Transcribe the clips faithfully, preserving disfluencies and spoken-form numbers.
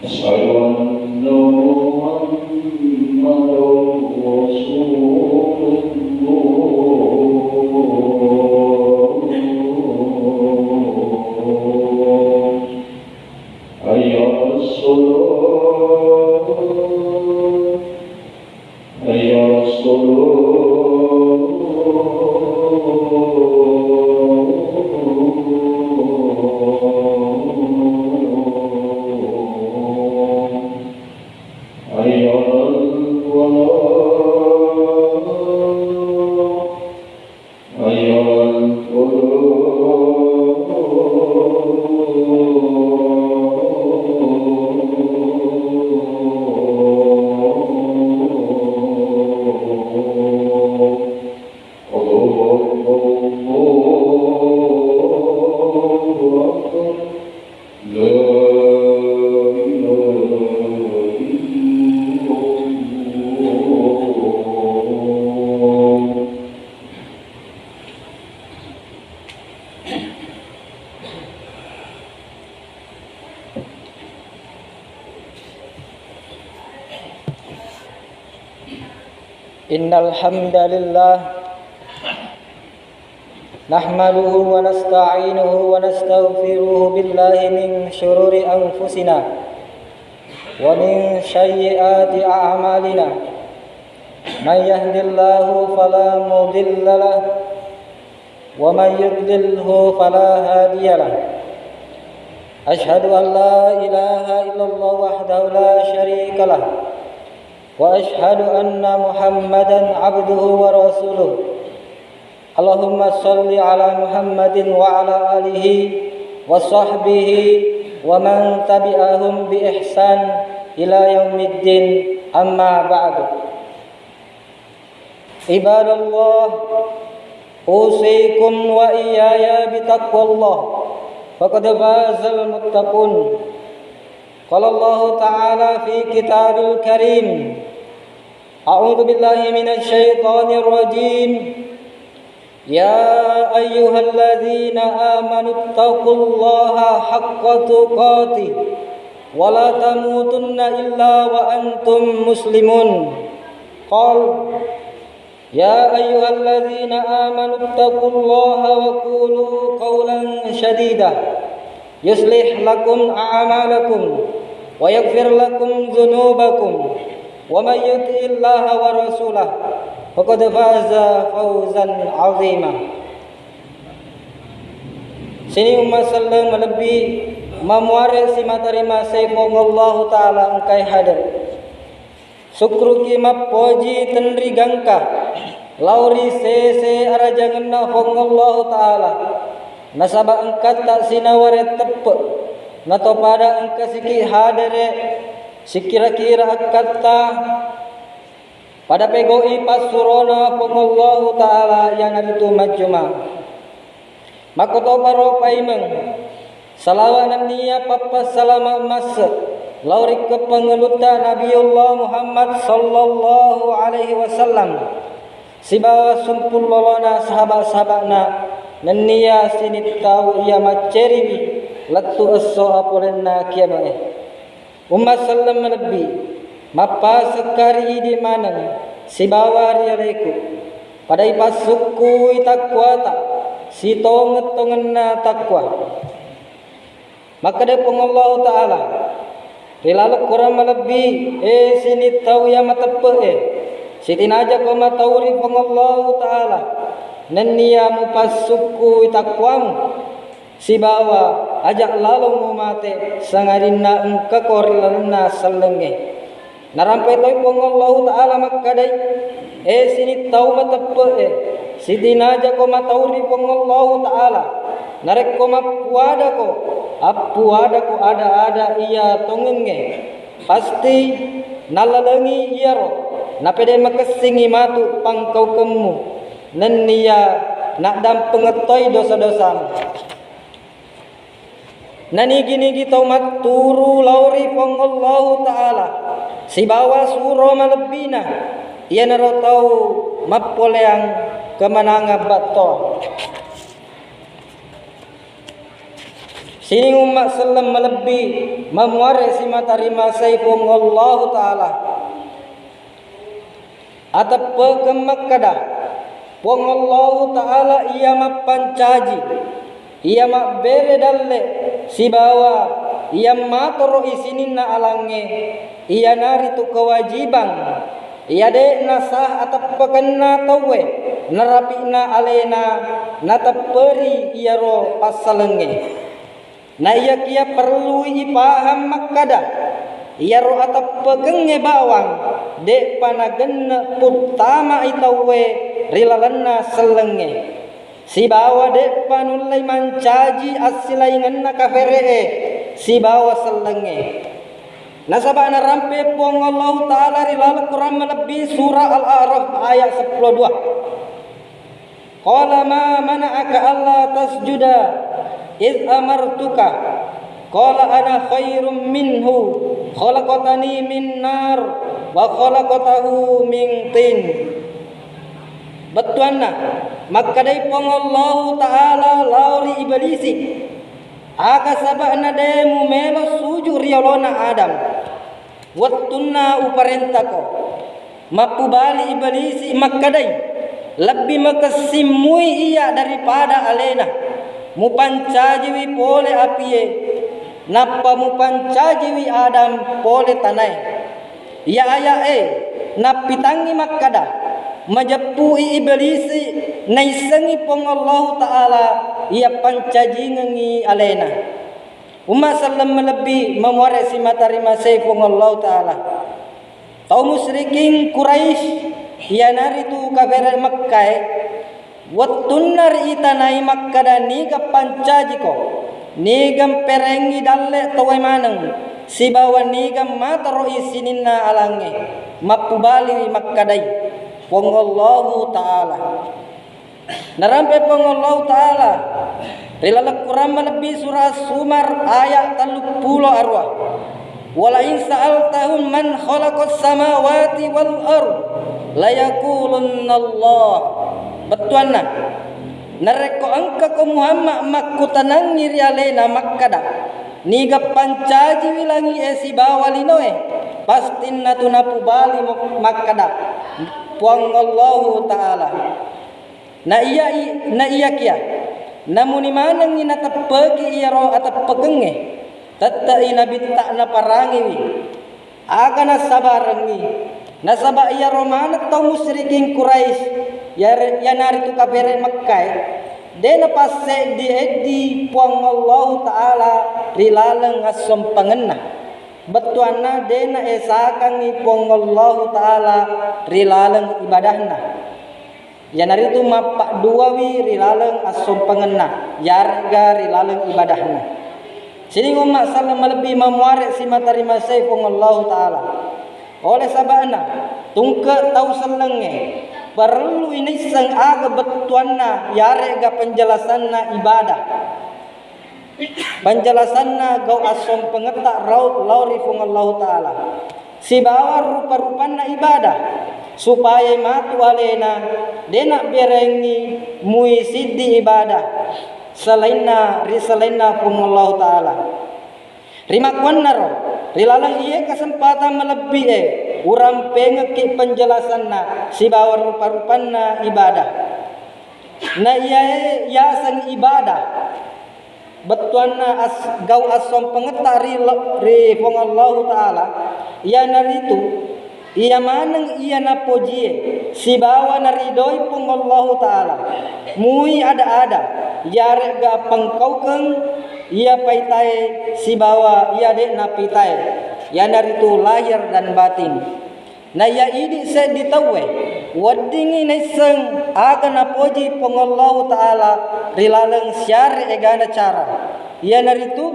أشهد أن محمدا رسول الله. حي على الصلاة. حي على الصلاة. حي على الفلاح. حي على الفلاح. الله أكبر، الله أكبر. لا إله إلا الله. إن الحمد لله نحمده ونستعينه ونستغفره بالله من شرور أنفسنا ومن سيئات أعمالنا. من يهد الله فلا مضل له ومن يضلله فلا هادي له. أشهد أن لا إله إلا الله وحده لا شريك له وأشهد أن محمدا عبده ورسوله. اللهم صل على محمد وعلى آله وصحبه ومن تبعهم بإحسان إلى يوم الدين. أما بعد. عباد الله، أوصيكم وإياي بتقوى الله، فقد فاز المتقون. قال الله تعالى في كتاب الكريم، أعوذ بالله من الشيطان الرجيم. يا أيها الذين آمنوا اتقوا الله حق تقاته ولا تموتن إلا وأنتم مسلمون. قال، يا أيها الذين آمنوا اتقوا الله وقولوا قولا سديدا يصلح لكم أعمالكم ويغفر لكم ذنوبكم ومن يطع الله ورسوله فقد فاز فوزا عظيما. Sining umma selleng malebbi, mamuare simata rimasei Puang Allahu Ta'ala engkai hadir. Sukkuruki mappoji tenri gangka lao ri sese arajangenna Puang Allahu Ta'ala, nasaba engkatta sinaware teppe, natopada engka siki hadere sikira-kira akkatta pada pegau'i passurona Puang Allahu Ta'ala, iyanaritu majjuma. Makkotoparo paimeng, salawa nenniya pappassalama masse lao ri keppangelutta Nabiullah Muhammad sallallahu alaihi wasallam sibawa sumpung lolona sahaba-sahaba'na nenniya sinittau iya macceriwi lettu esso apolenna kiamae. Umma selleng malebbi, mappasekkari idi maneng sibawa ri aleku, pada ipassukkui takkuata sitongeng-tongenna takkua. Makkeda Puang Allahu Ta'ala ri laleng Quran malebbi, e sining tau iya mateppe'e, sitinajako matau ri Puang Allahu Ta'ala nenniya mupassukkui takkuamu. Sibawa aja' lalo mumate, sangadinna engkako ri lalenna sellengnge. Narampai toi Puang Allahu Ta'ala makkedai, e sining tau mateppe'e, sitinajako matau ri Puang Allahu Ta'ala, narekko mappuadako, appuadako ada-ada iya tongengnge, pasti nallalengi iyaro, napede makessingi matu pangkaukemmu, nenniya naddampengeng toi dosa-dosamu. Nanigi-nigi tau matturu lao ri Puang Allahu Ta'ala sibawa suro malebbina, iyanaro tau mappoleang kemenangan battoa. Sining umma selleng malebbi mamuare simata rimasei Puang Allahu Ta'ala. Ateppekeng makkada, Puang Allahu Ta'ala iya mappancaji, iya mabbere dalle, sibawa iya matoro'i sininna alangnge, iyanaritu kewajibang iya de'na sah ateppekenna tauwe narapi'na alena natepperi iyaro passalengnge. Naiyakiya parellui ipahang makkada, iyaro ateppekengnge bawang de'pa nagenne puttama'i tauwe ri lalenna sellengnge, sibawa de'pa nullei mancaji assilaingenna kafere'e sibawa sellengnge. Nasaba narampe Puang Allahu Ta'ala ri laleng Quran malebbi surah Al-A'raf ayat seppulo dua. Qala ma mana'aka alla tasjuda iz amartuka. Qala ana khairum minhu, khalaqtani min nar wa khalaqtahu min tin. Bettuanna, makkadai Puang Allahu Ta'ala lao ri Iblisi, aga saba'na de mumelo suju ri olona Adam wettunna uparentako? Mappubali Iblisi makkadai, lebbi makessing mui iya daripada alena. Mupancajiwi pole apie, nappa mupancajiwi Adam pole tanae. Iya aya'e nappitangngi makkada, majeppu'i Iblisi naissengngi Puang Allahu Ta'ala iya pancajingengngi alena. Umma selleng malebbi mamuare simata rimasei Puang Allahu Ta'ala. Tau musyriking Quraisy, iyanaritu kafere Mekkae, wettunna riitanai makkada niga pancajiko, niga mperengngi dalle tauwe maneng, sibawa niga matoro'i sininna alangnge, mappubaliwi makkadai, Puang Allahu Ta'ala. Narampe Puang Allahu Ta'ala ri laleng Quran malebbi surah Zumar ayat telluppulo arua. Wala in sa'altahum man khalaqas samawati wal ard layaqulunna Allah. Bettuanna, narekko engkako Muhammad makkutanangngi ri alena makkada, niga pancajiwi langi'e sibawa linoe, pastinna tu napubali makkada, Puang Allahu Ta'ala. Na iya i-, na iyakiya, namuni manengngi nateppeki iyaro ateppekengnge, tette'i nabitta naparangiwi. Aga nassabarengngi, nasaba iyaro maneng tau musyriking Quraisy, yare-, iyanaritu kafere Mekkae, de napasseddi-eddi Puang Allahu Ta'ala ri laleng assompengenna. Bettuanna de naesakangngi Puang Allahu Ta'ala ri laleng ibadahna. Iyanaritu mappadduawi ri laleng assompengenna, yaregga ri laleng ibadahna. Sining umma selleng malebbi mamuare simata rimasei Puang Allahu Ta'ala. Oleh saba'na, tungke tau sellengnge, parellui naisseng aga bettuanna yaregga penjelasanna ibadah. Panjalasanna gau assompengetta rau lao ri Puang Allahu Ta'ala, sibawa rupa-rupanna ibadah, supaya matu alena de nabberengngi mui siddi ibadah selainna, ri selainna Puang Allahu Ta'ala. Rimakkuannaro, ri laleng iye kesempatan malebbi'e, urampengekki penjelasanna sibawa rupa-rupanna ibadah. Na iyae yaseng ibadah, bettuanna as-, gau assompengetta ri, ri Puang Allahu Ta'ala, iyanaritu iya maneng iya napojie sibawa naridoi Puang Allahu Ta'ala, mui ada-ada, iyaregga pengkaukeng iya paitae sibawa iya de napaitae, iyanaritu lahir dan batin. Naiya idi seddi tauwe weddingngi naisseng aga napoji Puang Allahu Ta'ala ri laleng siare egana cara, iyanaritu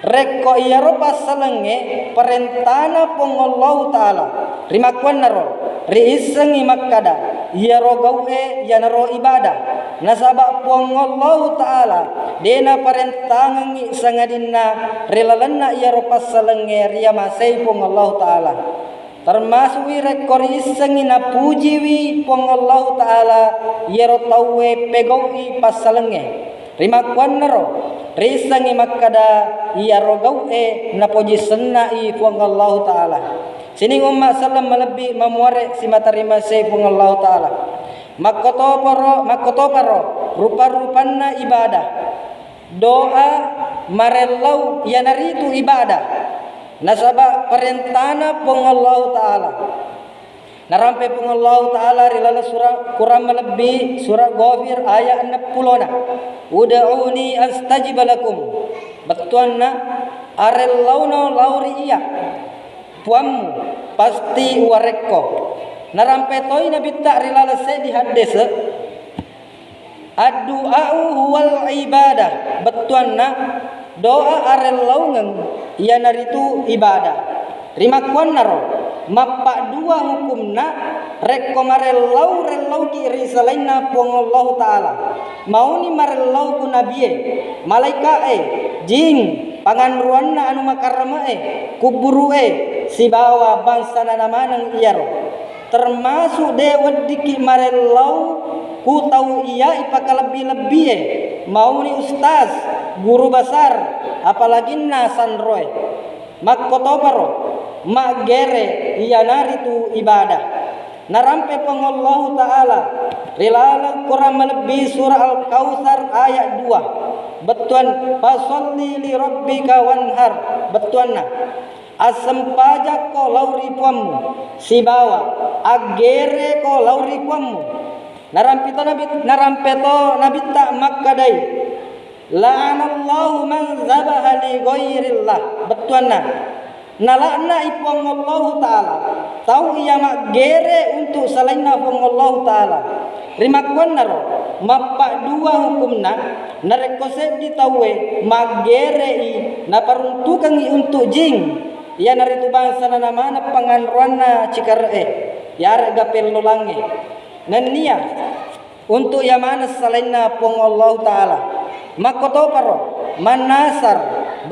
rekko iyaro passalengnge parentana Puang Allahu Ta'ala, rimakkuannaro riissengngi makkada iyaro gau'e iyanaro ibadah, nasaba Puang Allahu Ta'ala de naparentangengngi sangadinna ri lalenna iyaro passalengnge riyamasei Puang Allahu Ta'ala. Termasu'i rekko riissengngi napujiwi Puang Allahu Ta'ala iyaro tauwe pegau'i passalengnge. Rimakkuannaro, Riissengngi makkeda iyaro gau'e napoji senna'i Puang Allahu Ta'ala. Sining umma selleng malebbi mamuare simata rimasei Puang Allahu Ta'ala. Makkotoparo, makkotoparo rupa-rupanna ibadah. Doa, marellau, iyanaritu ibadah. Nasaba parentana Puang Allahu Ta'ala. Narampe Puang Allahu Ta'ala ri laleng sura Quran malebbi, sura Ghafir, ayat enneppulona. "Ud'uni astajib lakum." Bettuanna, arellauno lao ri iya, Puammu, pasti uwarekko. Narampe toi Nabitta ri laleng seddi haddese, "Addu'a'u huwal ibadah." Bettuanna, doa arellaungeng iyanaritu ibadah. Rimakkuannaro, mappaddua hukumna, rekko marellau-rellauki ri salainna Puang Allahu Ta'ala. Mauni marellau ku nabie, malaika'e, jing, panganruanna anu makarreme'e, kubburu'e, sibawa bangsana maneng iyaro. Termasuk de weddikki marellau ku tau iya ipakalebbi-lebbie, mauni ustaz, guru besar, apalaginna sanroe. Makkotoparo, maggere iyanaritu ibadah. Narampe Puang Allahu Ta'ala ri laleng Quran malebbi surah Al-Kautsar ayat dua. Bettuan, "Fasalli li rabbika wanhar." Bettuanna, assempajakko lao ri Puammu, sibawa aggereko lao ri Puammu. Narampe to Nabi, narampe to Nabitta makkedai, "La'anallahu man zabaha li ghairillah." Bettuanna, nala'na'i Puang Allahu Ta'ala tau iya maggere untuk salainna Puang Allahu Ta'ala. Rimakkuannaro, mappaddua hukumna, narekko seddi tauwe maggere'i naparuntukengngi untuk jing, iyanaritu bangsana maneng panganruanna cikare'e, yarega pellolangnge. Nennia untuk iya maneng salainna Puang Allahu Ta'ala. Makkotoparo, mannasar,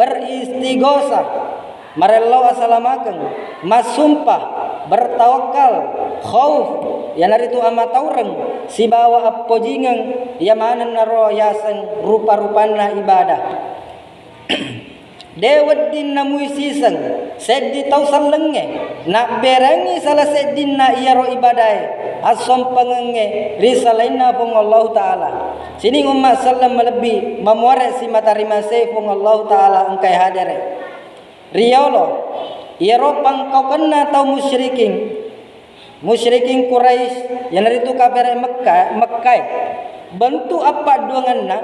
beristighosah, marellau asalamakeng, massumpah, bertawakkal, khauf, iyanaritu amataureng, sibawa appojingeng, iya manennaro yaseng rupa-rupanna ibadah. De wedding namui siseng seddi tau sellengnge, nabberengngi sala seddinna iyaro ibadae, assompengengnge ri salainna Puang Allahu Ta'ala. Sining umma selleng malebbi mamuare simata rimasei Puang Allahu Ta'ala engkae hadere. Riyolo, iyaro pangkaukenna tau musyriking, musyriking Quraisy, iyanaritu kafere Mekka, Mekkae, bentuk appadduangenna,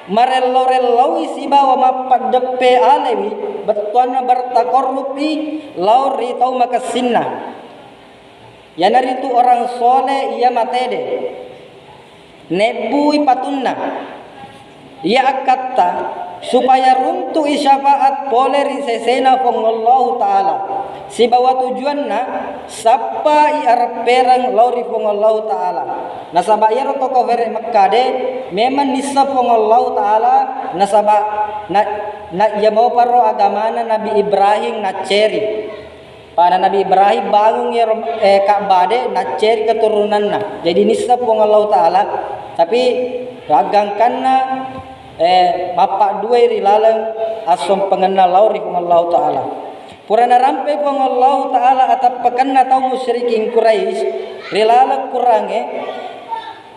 marellau-rellaui sibawa mappaddeppe alewi, bettuanna bertakorrupi lao ri tau makessinna. Iyanaritu orang soleh iya matede. Nebbui patunna. Iya akkatta supaya runtu'i syafaat pole ri sesena Puang Allahu Ta'ala. Sibawa tujuanna sappai areppereng lao ri Puang Allahu Ta'ala. Nasaba iyaro toko fere Mekka de memang nissa Puang Allahu Ta'ala, nasaba na, na iya moparo agamana Nabi Ibrahim nacceri. Pada Nabi Ibrahim bangung iyaro, eh, Ka'bah de, nacceri keturunanna. Jadi nissa Puang Allahu Ta'ala, tapi raggangkanna, eh, mappadduai ri laleng assompengenna lao ri Puang Allahu Ta'ala. Pura narampe Puang Allahu Ta'ala atappakenna tau musyriking Quraisy ri laleng Qurangnge,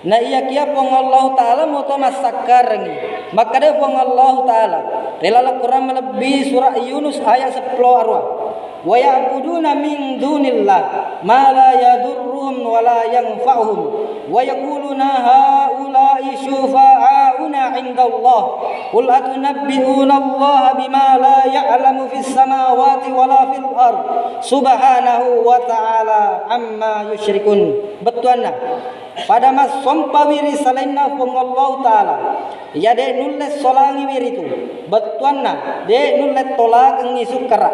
Na iyakiya Puang Allahu Ta'ala moto massakkarengngi. Makkeda Puang Allahu Ta'ala ri laleng Quran malebbi surah Yunus ayat seppulo arua, "Wa ya'buduna min dunillah ma la yadurruhum wa la yanfa'uhum, wa yaquluna haula'i syufa'auna 'indallah. Qul atunabbi'una Allah bima la ya'lamu fis samawati wa la fil ard. Subhanahu wa ta'ala amma yusyrikun." Bettuanna, pada massompawi ri salainna Puang Allahu Ta'ala, iya de nulle solangiwi ritu. Bettuanna, de nulle tolakengngi sukkara.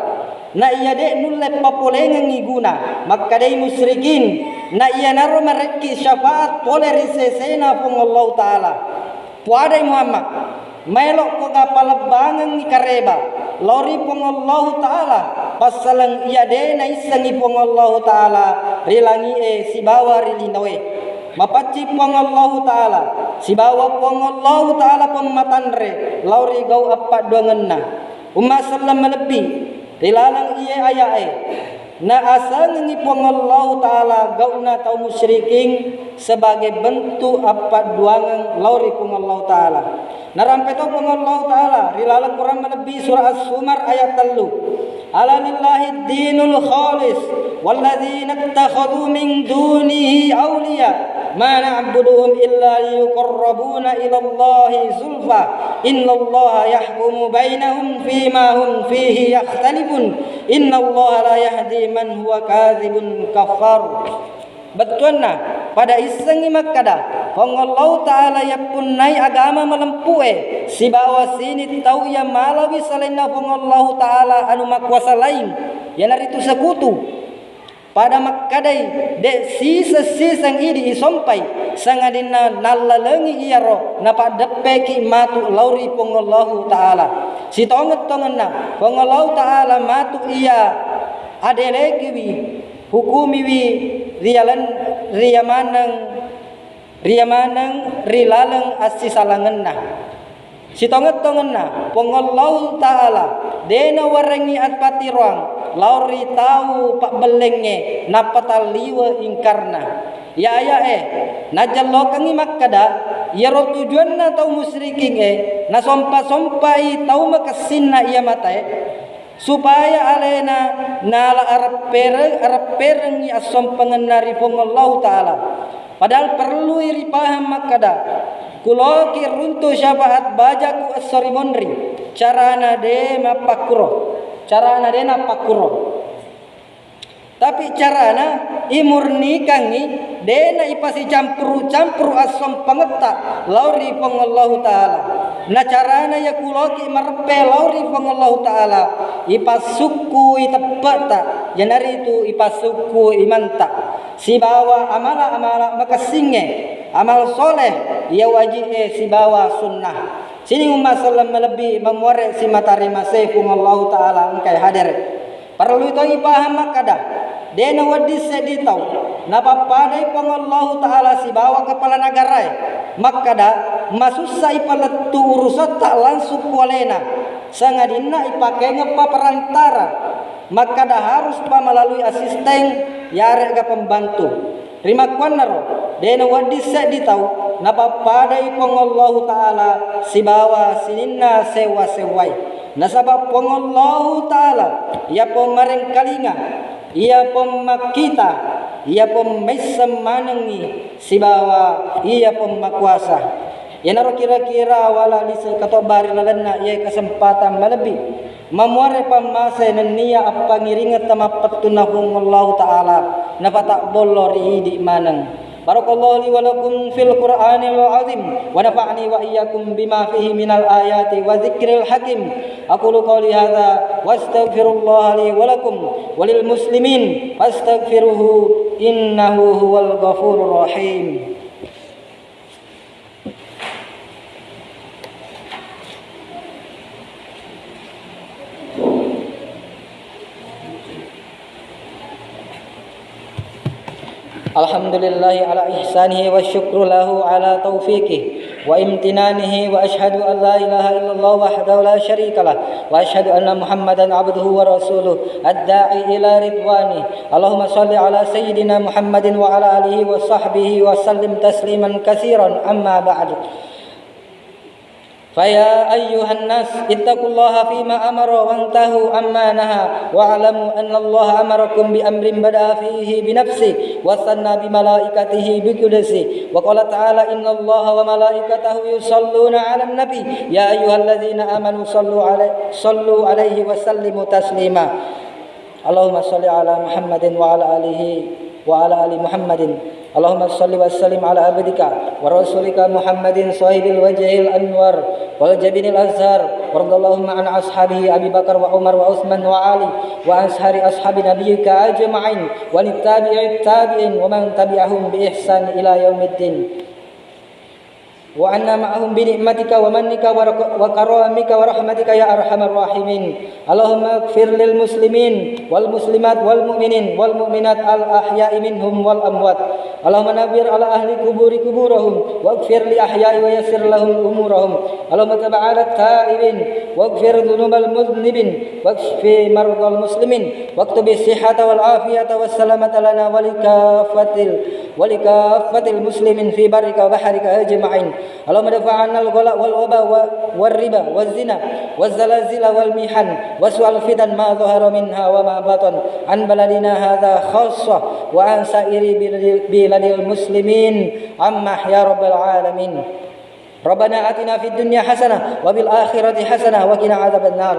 Na iya de nulle papolengengngi guna, makkedai musyrikin, na iyanaro marekki syafaat pole ri sesena Puang Allahu Ta'ala. Puadai Muhammad, maelokko ga palebbangengngi kareba lao ri Puang Allahu Ta'ala, passaleng iya de naissengngi Puang Allahu Ta'ala ri langi'e sibawa ri linoe. Mapaccing Puang Allahu Ta'ala sibawa Puang Allahu Ta'ala pemmatanre lao ri gau appadduangenna. Umma selleng malebbi ri laleng iye aya'e, naasengengngi Puang Allahu Ta'ala gau'na tau musyriking sebagai bentuk appadduangeng lao ri Puang Allahu Ta'ala. Narampe to Puang Allahu Ta'ala ri laleng Quran malebbi surah As-Zumar ayat tellu. Ala lillahi dinul khalis walladzina ittakhadhu min dunihi awliya ma na'buduhum illa liyuqarrabuna ilallahi zulfa innallaha yahkumu bainahum fima hum fihi yakhtalifun innallaha la yahdi man huwa kadzibun kaffar. Bettuanna, pada issengngi makkada, Puang Allahu Ta'ala yappunnai agama malempu'e sibawa sining tau iya malawi salainna Puang Allahu Ta'ala anu makuasa laing, iyanaritu sekutu. Pada makkadai, de' siseng-siseng idi isompai, sangadinna nallalengi iyaro napaddeppeki matu lao ri Puang Allahu Ta'ala. Sitongeng-tongenna, Puang Allahu Ta'ala matu iya adelekiwi hukumiwi ri yalen-, ri yamaneng, ri yamaneng ri laleng assisalangenna. Sitongeng-tongenna, Puang Allahu Ta'ala de' nawarengngi appatiroang lao ri tau pabbellengnge nappa talliwe ingkarna. Ya aya'e, najellokengngi makkada, iyaro tujuanna tau musyrikingnge nasompa-sompai tau makessinna iya matae, supaya alena nala areppereng-, arepperengngi assompengenna ri Puang Allahu Ta'ala. Padahal perlui ripahang makkada, kuloki runtu syafaat bajaku esso ri monri. Carana de' mappakkuro. Carana de' nappakkuro. Tapi carana imurnikangngi, de'na ipasicampuru-campuru assompangetta lao ri Puang Allahu Ta'ala. Na carana iya kuloki mareppe lao ri Puang Allahu Ta'ala, ipassukkui teppe'ta, iyanaritu ipassukkui imanta, sibawa amala-amala makessingnge, amal soleh, iya waji'e sibawa sunnah. Sining umma selleng malebbi mamuare simata ri mase Puang Allahu Ta'ala engkai hadere. Parellui to ipahang makkada, de' nawedding seddi tau napappadai Puang Allahu Ta'ala sibawa kepala nagarae makkada, masussa ipalettu urusatta langsung ku alena, sangadinna ipakengeppa perantara, makkada haruspa melalui asisten yarega pembantu. Rimakkuannaro, de' nawedding seddi tau napappadai Puang Allahu Ta'ala sibawa sininna sewwa-sewwae. Nasaba Puang Allahu Ta'ala iya pommarengkalinga, iya pommakkita, iya pommaisseng manengngi, sibawa iya pommakuasa. Iyanaro kira-kira wala lise' katobba ri lalenna iyae kesempatan malebbi. Mamuare pammase nennia appangiringetta mappettunna Puang Allahu Ta'ala, napatabbollo ri idi maneng. Barakallahu li wa lakum fil Qur'anil azim, wa nafa'ni wa iyyakum bima fihi minal ayati wa dzikril hakim. Aqulu qawli hadza wa astaghfirullaha li wa lakum wa lil muslimin fastaghfiruhu innahu huwal ghafurur rahim. Alhamdulillahi ala ihsanihi wa syukru lahu ala taufiqih wa imtinanihi wa asyhadu an la ilaha illallah wahdahu la syarika lah wa asyhadu anna Muhammadan abduhu wa rasuluh ad-da'i ila ridwanih. Allahumma shalli ala sayyidina Muhammadin wa ala alihi wa sahbihi wa sallim tasliman katsiran, amma ba'du. Fa ya ayyuhan nas, ittaqullaha fima amara wantahu amma naha, wa'lamu annallaha amarakum bi amrin bada'a fihi bi nafsihi wa tsanna bi malaikatihi bi qudsihi. Wa qala ta'ala, innallaha wa malaikatahu yusalluna 'alan nabi, ya ayyuhalladzina amanu sallu 'alai-, sallu 'alaihi wa sallimu taslima. Allahumma shalli ala Muhammadin wa ala alihi wa ala ali Muhammadin. Allahumma shalli wa sallim ala abdika wa rasulika Muhammadin sahibil wajhil anwar wal jabinil azhar. Wardallahumma an ashabihi Abi Bakar wa Umar wa Utsman wa Ali wa an sa'iri ashabi nabiyyika ajma'in wa an tabi'it tabi'in wa man tabi'ahum bi ihsan ila yaumiddin. وعنا معهم بنعمتك ومنك ورك-، وكرمك ورحمتك يا أرحم الراحمين. اللهم اغفر للمسلمين والمسلمات والمؤمنين والمؤمنات الأحياء منهم والأموات. اللهم نور على أهل القبور قبورهم واغفر لأحياء ويسر لهم أمورهم. اللهم تب على التائبين واغفر ذنوب المذنبين واشف مرضى المسلمين واكتب الصحة والعافية والسلامة لنا ولكافة ال-، ولكافة المسلمين في برك وبحرك أجمعين. اللهم ادفع عنا الغلاء والوباء و-، والربا والزنا والزلازل والمحن وسوء الفتن ما ظهر منها وما بطن عن بلدنا هذا خاصة وعن سائر بلاد، بلاد المسلمين عامة يا رب العالمين. ربنا آتنا في الدنيا حسنة وفي الآخرة حسنة وقنا عذاب النار.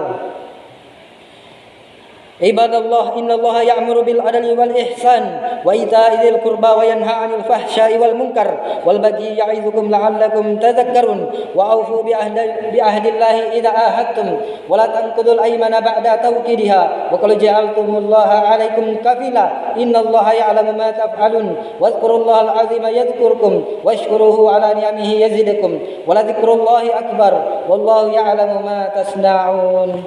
عباد الله، إن الله يأمر بالعدل والإحسان وإيتاء ذي القربى وينهى عن الفحشاء والمنكر والبغي يعظكم لعلكم تذكرون. وأوفوا بعهد، بعهد الله إذا عاهدتم ولا تنقضوا الأيمان بعد توكيدها وقد جعلتم الله عليكم كفيلا. إن الله يعلم ما تفعلون. واذكروا الله العظيم يذكركم واشكروه على نعمه يزدكم ولذكر الله أكبر والله يعلم ما تصنعون.